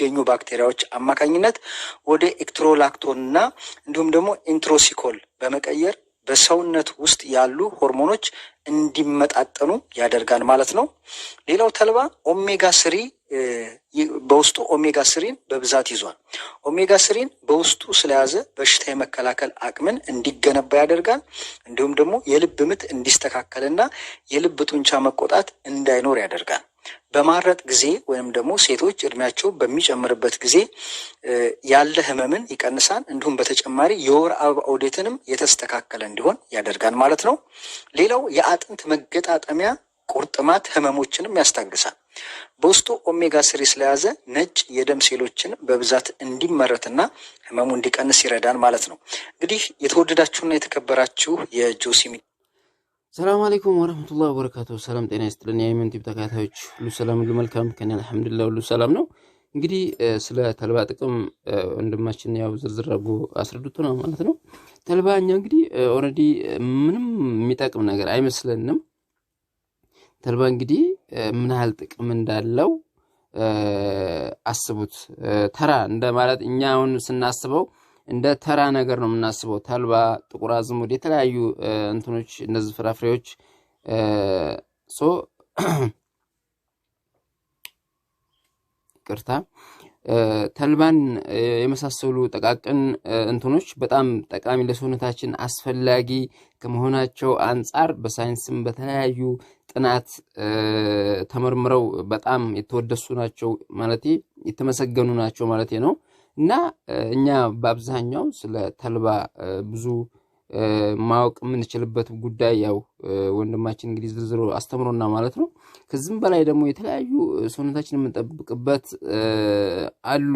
በሚገኙ ባክቴሪያዎች አማካኝነት ወደ enterolactone ና እንዲሁም ደግሞ enterococcal በመቀየር በሰውነት ውስጥ ያሉ ሆርሞኖች እንዲመጣጠኑ ያደርጋል ማለት ነው። ሌላው ተልባ omega 3፣ በውስጡ omega 3 ን በብዛት ይዟል። Omega 3 ን በውስጡ ስለያዘ በሽታ የመከላከል አቅምን እንዲገነባ ያደርጋል። እንዲሁም ደግሞ የልብ ምት እንዲስተካከልና የልብ ጡንቻ መቆጣት እንዳይኖር ያደርጋል። በማረጥ ጊዜ ወይም ደግሞ ሴቶች እድሜያቸው በሚጨምርበት ጊዜ ያለ ህመምን ይቀንሳል። እንዲሁም በተጨማሪ የወር አበባ ዑደትንም የተስተካከለ እንዲሆን ያደርጋል ማለት ነው። ሌላው የአጥንት መገጣጠሚያ ቁርጥማት ህመሞችንም ያስታግሳል። በውስጡ omega 3 ስለያዘ ነጭ የደም ሴሎችን በብዛት እንዲመረትና ህመሙ እንዲቀንስ ይረዳል ማለት ነው። እንግዲህ የተወደዳችሁና የተከበራችሁ የጆሲ ሰላም አለይኩም ወረህመቱላህ ወበረካቱ። ሰላም ጤና ይስጥልን የአይመን ቲዩብ ተከታታዮች ሁሉ ሰላም፣ ሁሉ መልካም፣ ከኔ አልሐምዱሊላህ ሁሉ ሰላም ነው። እንግዲህ ስለ ተልባ ጥቅም ወንድማችን ያው ዝርዝር አድርጎ አስረድቶናል ማለት ነው። ተልባ እኛ እንግዲህ already ምንም የሚጠቅም ነገር አይመስለንም። ተልባ እንግዲህ ምን ያህል ጥቅም እንዳለው አስቡት። ተራ እንደ ማለት እኛ አሁን ስናስበው እንደ ተራ ነገር ነው የምናስበው። ተልባ፣ ጥቁር አዝሙድ፣ የተለያዩ እንትኖች፣ እነዚህ ፍራፍሬዎች፣ so ይቅርታ፣ ተልባን የመሳሰሉ ጥቃቅን እንትኖች በጣም ጠቃሚ፣ ለሰውነታችን አስፈላጊ ከመሆናቸው አንጻር በሳይንስም በተለያዩ ጥናት ተመርምረው በጣም የተወደሱ ናቸው ማለት፣ የተመሰገኑ ናቸው ማለት ነው። እና እኛ በአብዛኛው ስለ ተልባ ብዙ ማወቅ የምንችልበት ጉዳይ ያው ወንድማችን እንግዲህ ዝርዝሮ አስተምሮና ማለት ነው። ከዚህም በላይ ደግሞ የተለያዩ ሰውነታችን የምንጠብቅበት አሉ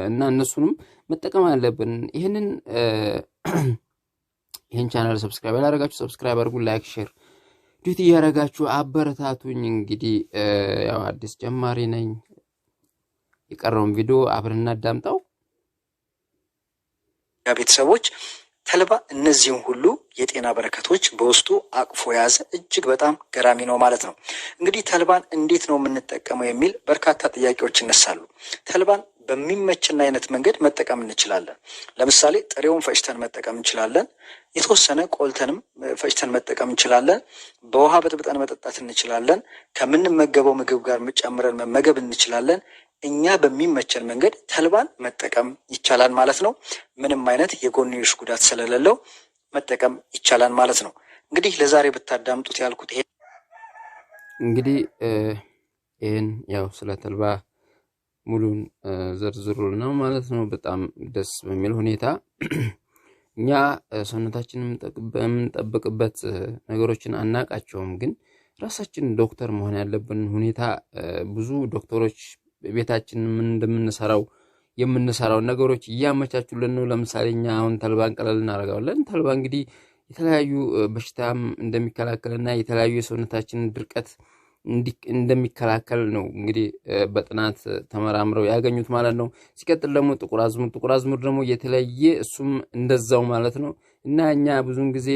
እና እነሱንም መጠቀም አለብን። ይህን channel subscribe ያላደረጋችሁ subscribe አድርጉ፣ like፣ share፣ duet እያደረጋችሁ አበረታቱኝ። እንግዲህ ያው አዲስ ጀማሪ ነኝ። የቀረውን ቪዲዮ አብረን እናዳምጠው። ቤተሰቦች፣ ተልባ እነዚህን ሁሉ የጤና በረከቶች በውስጡ አቅፎ የያዘ እጅግ በጣም ገራሚ ነው ማለት ነው። እንግዲህ ተልባን እንዴት ነው የምንጠቀመው የሚል በርካታ ጥያቄዎች ይነሳሉ። ተልባን በሚመችን አይነት መንገድ መጠቀም እንችላለን። ለምሳሌ ጥሬውን ፈጭተን መጠቀም እንችላለን። የተወሰነ ቆልተንም ፈጭተን መጠቀም እንችላለን። በውሃ በጥብጠን መጠጣት እንችላለን። ከምንመገበው ምግብ ጋር ጨምረን መመገብ እንችላለን። እኛ በሚመቸን መንገድ ተልባን መጠቀም ይቻላል ማለት ነው። ምንም አይነት የጎንዮሽ ጉዳት ስለሌለው መጠቀም ይቻላል ማለት ነው። እንግዲህ ለዛሬ ብታዳምጡት ያልኩት ይሄ እንግዲህ ይህን ያው ስለ ተልባ ሙሉን ዘርዝሮ ነው ማለት ነው። በጣም ደስ በሚል ሁኔታ እኛ ሰውነታችንን በምንጠብቅበት ነገሮችን አናቃቸውም፣ ግን ራሳችን ዶክተር መሆን ያለብን ሁኔታ ብዙ ዶክተሮች ቤታችን ምን እንደምንሰራው የምንሰራው ነገሮች እያመቻቹልን ነው። ለምሳሌ እኛ አሁን ተልባን ቀለል እናደርገዋለን። ተልባ እንግዲህ የተለያዩ በሽታም እንደሚከላከልና የተለያዩ የሰውነታችንን ድርቀት እንደሚከላከል ነው እንግዲህ በጥናት ተመራምረው ያገኙት ማለት ነው። ሲቀጥል ደግሞ ጥቁር አዝሙድ፣ ጥቁር አዝሙድ ደግሞ የተለየ እሱም እንደዛው ማለት ነው። እና እኛ ብዙን ጊዜ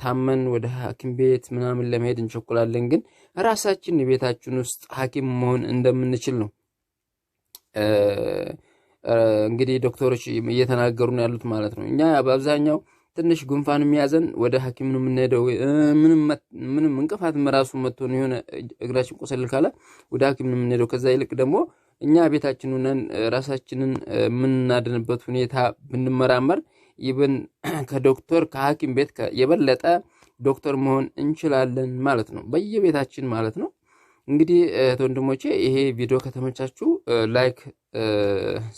ታመን ወደ ሐኪም ቤት ምናምን ለመሄድ እንቸኩላለን። ግን ራሳችን የቤታችን ውስጥ ሐኪም መሆን እንደምንችል ነው እንግዲህ ዶክተሮች እየተናገሩ ነው ያሉት ማለት ነው። እኛ በአብዛኛው ትንሽ ጉንፋን የሚያዘን ወደ ሐኪም ነው የምንሄደው። ምንም እንቅፋት ራሱ መጥቶ የሆነ እግራችን ቆሰል ካለ ወደ ሐኪም ነው የምንሄደው። ከዛ ይልቅ ደግሞ እኛ ቤታችን ሆነን ራሳችንን የምናድንበት ሁኔታ ብንመራመር ይብን ከዶክተር ከሐኪም ቤት የበለጠ ዶክተር መሆን እንችላለን ማለት ነው፣ በየቤታችን ማለት ነው። እንግዲህ እህት ወንድሞቼ ይሄ ቪዲዮ ከተመቻችሁ like፣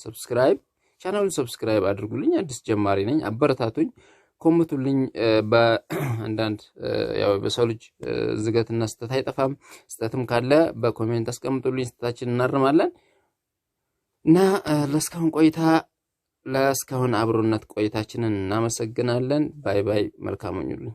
subscribe፣ ቻናሉን subscribe አድርጉልኝ። አዲስ ጀማሪ ነኝ፣ አበረታቱኝ፣ ኮምቱልኝ። በአንዳንድ ያው በሰው ልጅ ዝገትና ስህተት አይጠፋም። ስህተትም ካለ በ comment አስቀምጡልኝ፣ ስህተታችን እናርማለን። እና ለእስካሁን ቆይታ፣ ለእስካሁን አብሮነት ቆይታችንን እናመሰግናለን። Bye bye። መልካም ሁኑልኝ።